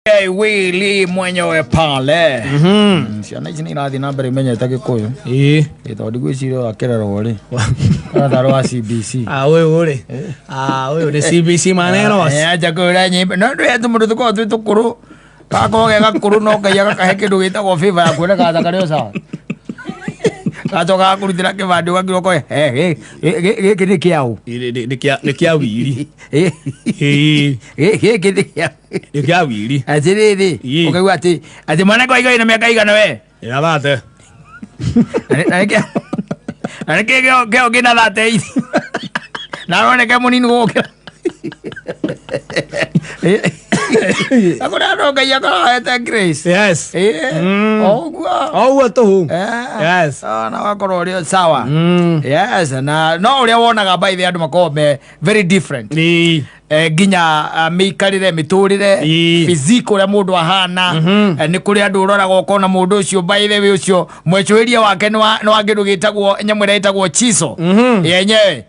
Hey, Willy mwenyewe pale. Ciana ici nä irathiä na mbere imenyete gä kå yå. Ĩĩ. Tondå ndigwĩciria akĩrerwo rĩ aratharwo wa CBC. Ah, ũyũ rĩ. Ah, ũyũ nĩ CBC maneros. Aja kwĩra nyĩmbo no ndå tå må ndå tå korwo twä tå kå rå gakorwo ge gakå rå no Ngai agakahe kä ndå gä tagwo favor ya kuoneka ta karĩ o sawa, gacoka gakå rutä ra kä bandä å gakirwo koe gä kä nä kä aå. Nĩ kĩa wiri. Ĩĩ. Gä kä nä kä Nĩ kĩa wiri. atä rä rä. Å kaigua atä mwanake waiga wä na mä aka igana we. Ĩrathate. Na nä kä kä o kä na thate ici na aroneke må nini gå kä ra akå rä andå Ngai akorwo grace. Yes. O ũguo. O ũguo tũhũ. Yes. Na wakorwo ũrĩ o sawa. Yes, na no ũrĩa wonaga by the andũ makoragwo me very different. Nginya mĩikarĩre, mĩtũrĩre, physique, ũrĩa mũndũ ahana. Nĩ kũrĩ andũ ũroraga ũkona mũndũ ũcio, by the way, ũcio mwecũĩrie wake nĩ wa kĩndũ gĩtagwo nyamũ ĩrĩa ĩtagwo chiso yenyewe.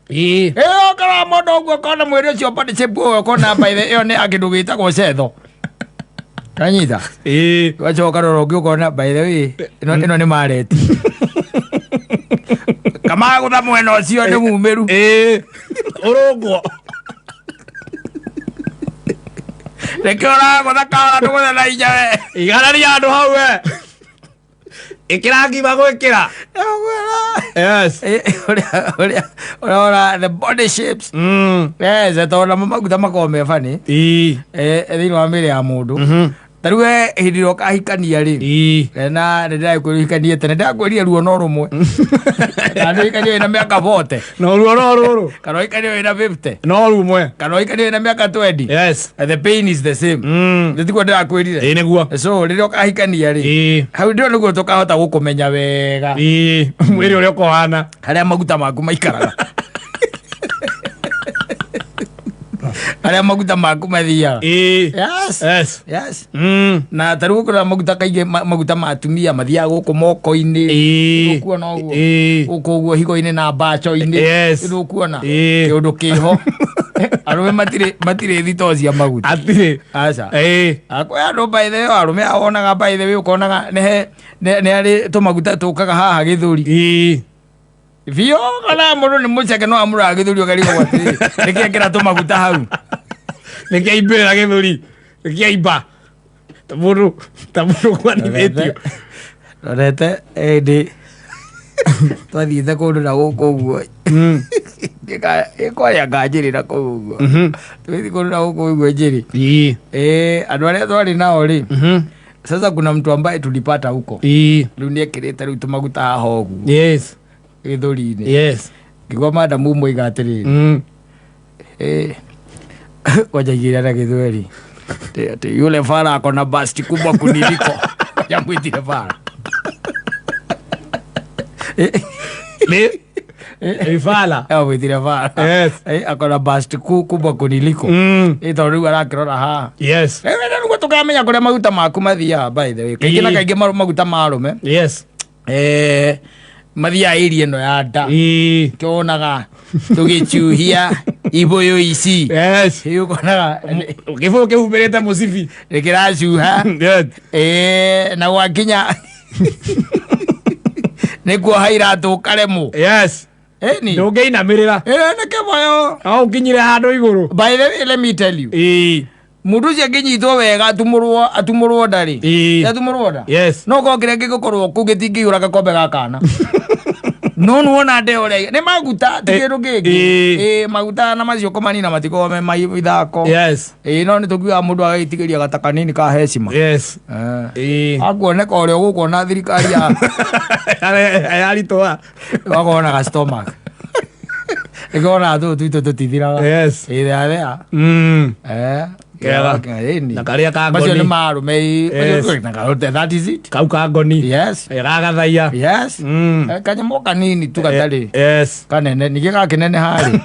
Ĩyo ũkora mũndũ ũguo ũkona mwĩrĩ ũcio, body shape ũyũ, ũkona by the ĩyo nĩ ya kĩndũ gĩtagwo cetho kanyita. Ũgacoka rora ũngĩ ũkona by the way ĩno nĩ mareti kamagũtha mwena ũcio nĩ mumĩru. Ĩĩ. Ũrũngwo. Nĩkĩo ũragũtha kahora, ndũgũtha na inya we. Iganania andũ hau we. Ĩkĩra ngima gwĩkĩra. Yes. Ũrĩa ũrora the body shapes. Yes, tondũ namo maguta makoragwo me bani thĩinĩ wa mĩĩrĩ ya mũndũ. Ta rĩu we hĩndĩ ĩrĩa ũkahikania rĩ, na nĩ ndĩrakwĩra ũhikanie tene, ndĩrakwĩrire ruo no rũmwe, kana nĩ ũhikanie wĩna mĩaka 40. No ruo no rũrũ. Kana ũhikanie wĩna 50. No rumwe. Kana ũhikanie wĩna mĩaka 20. The pain is the same. Nĩ tiguo ndĩrakwĩrire? Ĩĩ, nĩguo. So rĩrĩa ũkahikania rĩ, hau ndĩo nĩguo tũkahota gũkũmenya wega. Ĩĩ. Mwĩrĩ ũrĩa ũkũhana. Harĩa maguta maku maikaraga, harĩa maguta maku mathiaga. Yes. Yes. Na ta rĩu ũkũrora maguta kaingĩ, maguta ma atumia mathiaga gũkũ moko-inĩ. Ũkuona ũguo gũkũ ũguo higo-inĩ na mbaco-inĩ. Nĩũkuona kĩũndũ kĩho. Arũme matirĩ thitoo cia maguta. Atirĩ. Aca. Akwĩ andũ, by the way, arũme awonaga, by the way, ũkonaga nĩhe nĩ arĩ tũmaguta tũkaga haha gĩthũri biũ, kana mũndũ nĩ mũceke no amũraga gĩthũri ũkarigwo atĩrĩ, nĩkĩ ekĩra tũmaguta hau? Nĩkĩaimbĩrĩra gĩthũri. Nĩkĩaimba. Ta mũndũ kwanithĩtio. Rorete ĩndĩ twathiĩte kũndũ na gũkũ ũguo, ĩkwarĩa nganjĩrĩ na kũu ũguo, tũgĩthiĩ kũndũ na gũkũ ũguo njĩrĩ. Andũ arĩa twarĩ nao rĩ, sasa kuna mtu ambaye tulipata huko, rĩu nĩ ekĩrĩte rĩu tũmaguta haha ũguo gĩthũri-inĩ. Ngĩgua madamu ũmwe atĩrĩrĩ, ngoja igĩrĩ na gĩthweri. Ati yule fara ako na basti kubwa kuniliko, yamwitire fara. Nĩ Ifala. Amwitire fara. Ako na basti kubwa kuniliko. Tondũ rĩu arakĩrora haha. Nĩguo tũkamenya kũrĩa maguta maku mathiaga. By the way, kaingĩ na kaingĩ maguta ma arũme mathiaga area ĩno ya nda. Kĩonaga tũgĩcuhia ibũyũ ici. Ũkonaga Gĩbũyũ kĩhumbĩrĩte mũcibi. Nĩkĩracuha. Na gwakinya nĩ kuoha iratũ ũkaremwo. Ĩni. Ndũngĩinamĩrĩra. Nĩ kĩboyo. No ũkinyire handũ igũrũ. By the way, let me tell you, mũndũ ũcio angĩnyitwo wega atumũrwo nda rĩ, atumũrwo nda. Yes. No korwo kĩrĩa kĩngĩkorwo kũu gĩtingĩiyũra gakombe ga kana, no nĩwona nde ũrĩa nĩ maguta, ti kĩndũ kĩngĩ. Maguta na macio kũmanina matikoragwo me ma ithako. No nĩ tũkiugaga mũndũ agagĩtigĩria gata kanini ka hecima. Akuoneka ũrĩa ũgũkuona thirikari ya Yaritũha. Wakona ga stomach ĩkona tũtũ twitũ tũtithiraga. Ĩthea. Kega. Na karĩa ka macio ngoni. Nĩ marũme. That is it. Kau ka ngoni. Gagathaia. Yes. Kanyamũ kanini tu gatarĩ kanene, ningĩ gakĩnene harĩ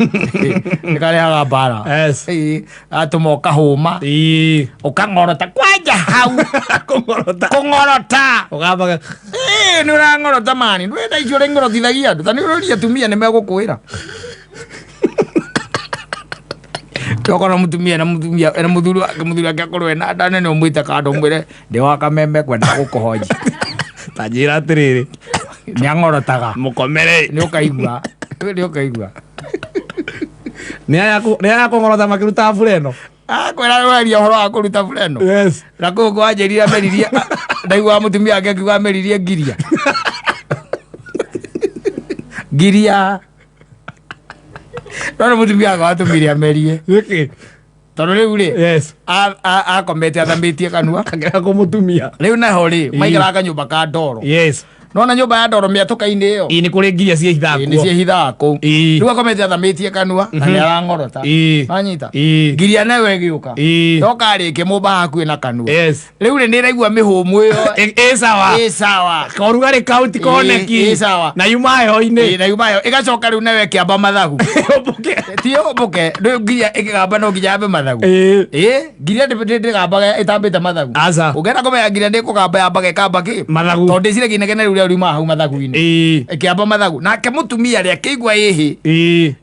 nĩ karehaga mbara. Gatũma ũkahũma, ũkang'orota kwanja hau. Kũng'orota. Kũng'orota. Ũgambaga. Nĩ ũrang'orota mani, ndwenda icio ũrĩa ng'orotithagia andũ, ta nĩ ũroria atumia nĩ megũkwĩra. Tokona mutumia na mutumia na muthuri wake, muthuri wake akorwo ena nda nene, ũmwĩte kando ũmwĩre ndĩ wa kameme kwenda gũkũhonji. Ta njĩra atĩrĩrĩ. Nĩ ang'orotaga. Mũkomere. Nĩ ũkaigua, nĩ ũkaigua. Nĩ aya kũng'orota makĩruta bureno. Akwĩra waria ũhoro wa kũruta bureno. Na kũu kwanjĩrire ameririe, ndaigua mũtumia wake akiuga ameririe ngiria ngiria, no nĩ mũtumia wakwa watũmire amerie. Nĩkĩ? Tondũ rĩu rĩ, akomete athamĩtie kanua. Akĩra kũmũtumia. Rĩu naho rĩ, maikaraga kanyũmba ka ndoro. Nona nyũmba ya ndoro mĩatũka-inĩ ĩyo. Ĩ, nĩ kũrĩ ngiria ciĩhithaga. Ĩ, nĩ kuo. ciĩhithaga kũu. Rĩu akomete athamĩtie kanua na nĩ arang'orota. Wanyita? Ngiria nayo ĩgĩũka. Yoka rĩ, ĩkĩmũmba hakuhĩ na kanua. Rĩu rĩ, nĩ ĩraigua mĩhũmũ ĩyo. Ĩ sawa. Ĩ sawa. Kaũrugarĩ kau ti koneki. Ĩ sawa. Na yuma heho-inĩ. Ĩ, na yuma ĩyo ĩgacoka rĩu nayo ĩkĩamba mathagu. Ũmbũke. Ti ũmbũke rĩu, nginya ĩkĩgamba no nginya yambe mathagu. Ĩ, ngiria ndĩgambaga ĩtambĩte mathagu. Aca. Ũngĩenda kũmenya ngiria ndĩkũgamba, yambaga ĩkamba kĩ? Mathagu. Tondũ ndĩciragia inegene rĩu rĩa riumaga hau mathagu-inĩ. Ĩkĩamba mathagu, nake mũtumia rĩ akĩigua ĩhĩ.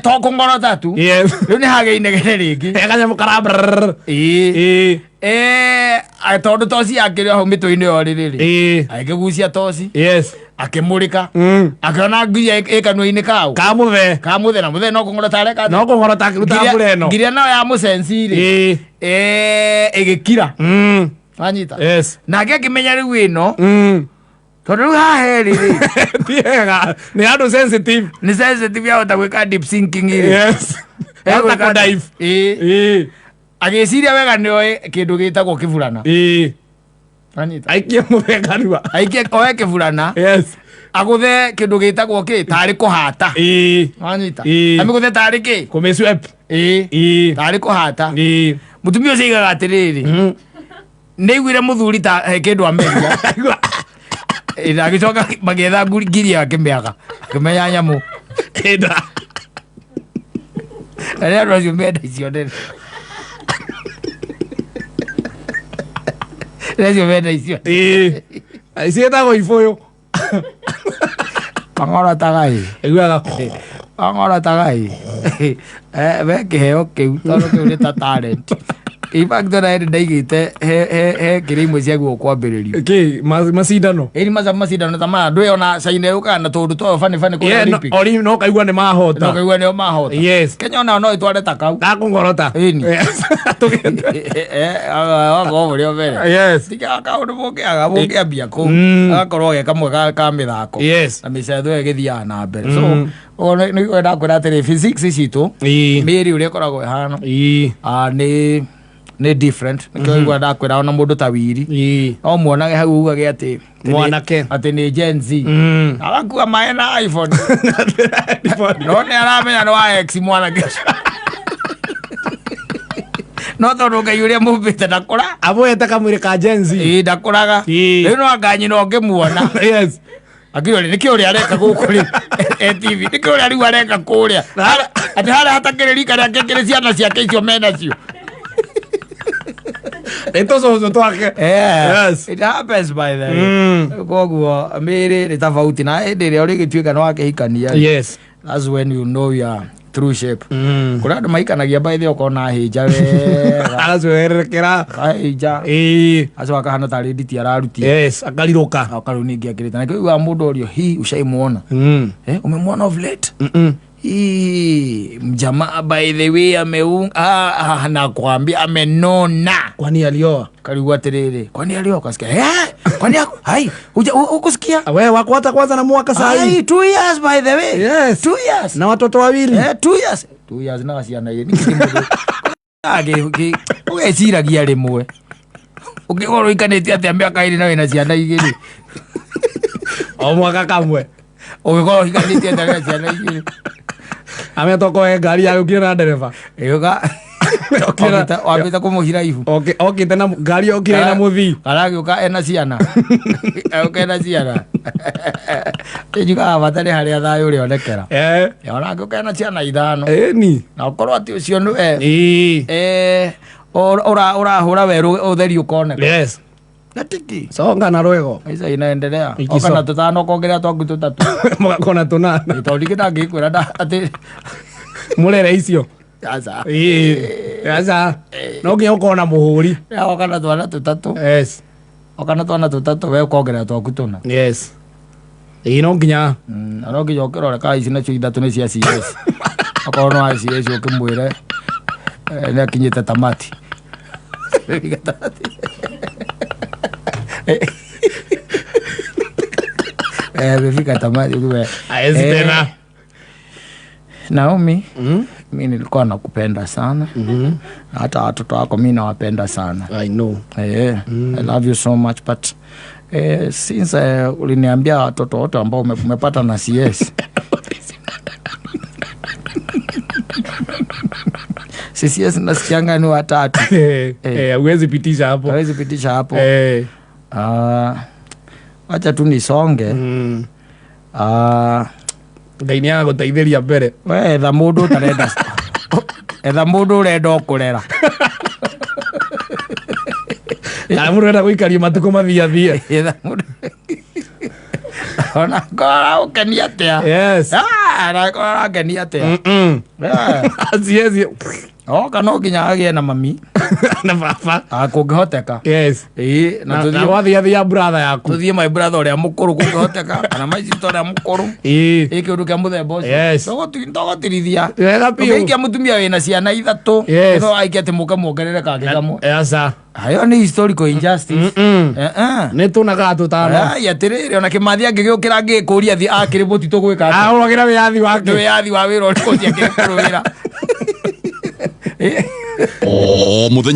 To kũng'orota tu. Rĩu nĩ hagĩa inegene rĩngĩ. He kanyamũ kara brrrr. Tondũ toci yakĩrĩ hau mĩtwe-inĩ ĩyo rĩrĩ, agĩkĩgucia toci. Akĩmũrĩka. Akĩona ngiria ĩ kanua-inĩ kau. Kamũthe. Ka mũthe, na mũthe no kũng'orota areka. No kũng'orota akĩruta bureno. Ngiria nayo ya mũcenci rĩ, ĩgĩkira. Wanyita? Yes. Nake akĩmenya rĩu ĩno, tondũ rĩu haha herĩ rĩ, Ti hega. Nĩ andũ sensitive. Nĩ sensitive, yahota gwĩka deep sinking rĩ. Yahota kũdive. Agĩciria wega nĩoĩ kĩndũ gĩtagwo kĩburana. Wanyita? Aikie mũthe kanua. Aikie, oe kĩburana. Agũthe kĩndũ gĩtagwo kĩ tarĩ kũhata. Wanyita? Amĩgũthe tarĩ kĩ? Kũmĩswep. Tarĩ kũhata. Mũtumia ũcio aigaga atĩrĩrĩ, nĩ aiguire mũthuri ta he kĩndũ ameria. Na agĩcoka magĩetha ngiria, akĩmĩaga, akĩmenya nyamũ. Ĩnda. Na nĩ andũ acio menda icio nene, nĩ acio menda icio. Ciĩtagwo ibũyũ. Mang'orotaga ĩ. Aiguaga. Mang'orotaga ĩ. We kĩheo kĩu, tondũ kĩu nĩ ta talent. In fact, ona hĩndĩ ndaigĩte he kĩrĩa imwe ciagĩrĩirwo kwambĩrĩrio. Kĩ macindano. Ĩni macindano ta maya ndũĩ ona China yũkaga na tũndũ twayo bani bani kũrĩa Olympic. No kaigua nĩ mahota. No kaigua nĩo mahota. Kenya onayo no ĩtware ta kau. Gakũng'orota. Ĩni. Yes. Wakorwo mũrĩ o mbere. Tiga kaũndũ mũngĩaga mũngĩambia kũu. Agakorwo ge kamwe ka mĩthako. Na mĩcetho ĩyo ĩgĩthiaga na mbere. So nĩ kwenda kwĩra atĩrĩ, physics citũ, mĩĩrĩ ũrĩa ĩkoragwo ĩhana, nĩ different. Nĩkĩo igua ndakwĩra ona mũndũ ta Wiri, no muonage hau ugage atĩ Mwanake. Atĩ nĩ Gen Z. Arakua maĩ na iPhone, no nĩ aramenya nĩ wa ex mwanake ũcio. No tondũ Ngai ũrĩa mũmbĩte ndakũra. Amũhete kamwĩrĩ ka Gen Z. Ĩĩ, ndakũraga. Rĩu no anga nyina ũngĩmuona akĩũria nĩkĩ ũrĩa areka gũkũ rĩ e TV, nĩkĩ ũrĩa rĩu areka kũrĩa atĩ harĩa hatakĩrĩ rika rĩake kĩrĩ ciana ciake icio menacio. Nĩ tũcũcũ twake. It happens, by the way. Koguo mĩĩrĩ nĩ tofauti, na hĩndĩ ĩrĩa ũrĩgĩtuĩka nĩ wakĩhikania, that's when you know your true shape. Kũrĩ andũ maikanagia, by the way, ũkona hĩnja wega. Agacoererekera. Ahĩnja, acio akahana tarĩ nditi ararutia. Yes, akarirũka. Akarĩu ningĩ akĩrĩte na kĩu mũndũ orio hi ushaimuona? Umemwona of late? Hii, mjamaa, by the way, nakwambia amenona. Kwani alioa? Karibu atiriri, kwani alioa? Kasikia, eh, kwani ako hai uja ukusikia? We wakwata kwanza na mwaka sahi. Ai, 2 years, by the way. 2 years. Na watoto wawili. Eh, 2 years, 2 years na ciana igĩrĩ. Nĩkĩ mũndũ ũgeciragia rĩmwe ũngĩkorwo ũikanĩtie atĩa mĩaka 2 na wĩna ciana igĩrĩ? O mwaka kamwe. Ũngĩkorwo ũhikanĩtie atĩa wĩna ciana igĩrĩ? Ametokoe ngari ya yũkire na ndereba. Ĩũka. Wambĩte kũmũhira ihu. Okĩte na ngari, okire na mũthii. Karagĩũka ena ciana, agĩũka ena ciana. Njugaga bata nĩ harĩa thayũ ũrĩonekera. Ona angĩũka ena ciana ithano, Ĩni. na ũkorwo atĩ ũcio nĩwe ũrahũra werũ, ũtheri ũkoneka. Na tiki Songa na rwego. Maisha inaendelea. Ikiso. Oka na tũtano kongerera twaku tũtatũ. Mũgakona tũnana. Tondũ ndingĩ ndangĩkwĩra atĩ Mũrere icio. Aca. Ĩĩ, aca no nginya ũkorwo na mũhũri. Oka na twana tũtatũ. Yes. Oka na twana tũtatũ, we ũkongerera twaku tũna. Yes, ĩĩ, no nginya. Na no nginya ũkĩrore kana ici nacio ithatũ nĩ cia CS. Okorwo no wa CS, ũkĩmwĩre nĩ akinyĩte tamati. Amefika tamati, ukiwe, Haezi tena. Naomi, mi nilikuwa nakupenda sana na hata watoto wako mi nawapenda sana. I know. I love you so much, but since uliniambia watoto wote ambao umepata na CS, CCS, nasikianga ni watatu. Eh, huwezi pitisha hapo. Hawezi pitisha hapo. Wacha tu nisonge. Ngai nĩ agagũteithĩria mbere. We etha mũndũ ũtarenda, etha mũndũ ũrenda o kũrera. Kana mũndũ ũrenda gũikaria matukũ mathiathie. Etha mũndũ ona kora ũkenia atĩa. Ah, ona kora ũkenia atĩa. Acieci. Oka no nginya agĩe na mami na baba. Ah, kũngĩhoteka. Ĩĩ, na na tũthiĩ gwathiathia brother yaku. Tũthiĩ my brother ũrĩa mũkũrũ kũngĩhoteka, kana my sister ũrĩa mũkũrũ. Ĩ, kĩũndũ kĩa mũthemba ũcio. Tũgũtirithia. Wega biũ. Ũngĩikia mũtumia wĩna ciana ithatũ, no aikie atĩ mũke muongerere kangĩ kamwe. Aca. Ayo nĩ historical injustice. Eh, eh. Nĩ tũna kana tũtano. Ai, atĩrĩrĩ, ona Kĩmathi angĩgĩũkĩra angĩkũria thiĩ akĩrĩ mũtitũ gwĩka atĩa? Ahũragĩra wĩyathi Nĩ wake. Wĩyathi wa wĩra ũrĩkũ ũcio akĩrĩ kũrũĩra? O mũthenya.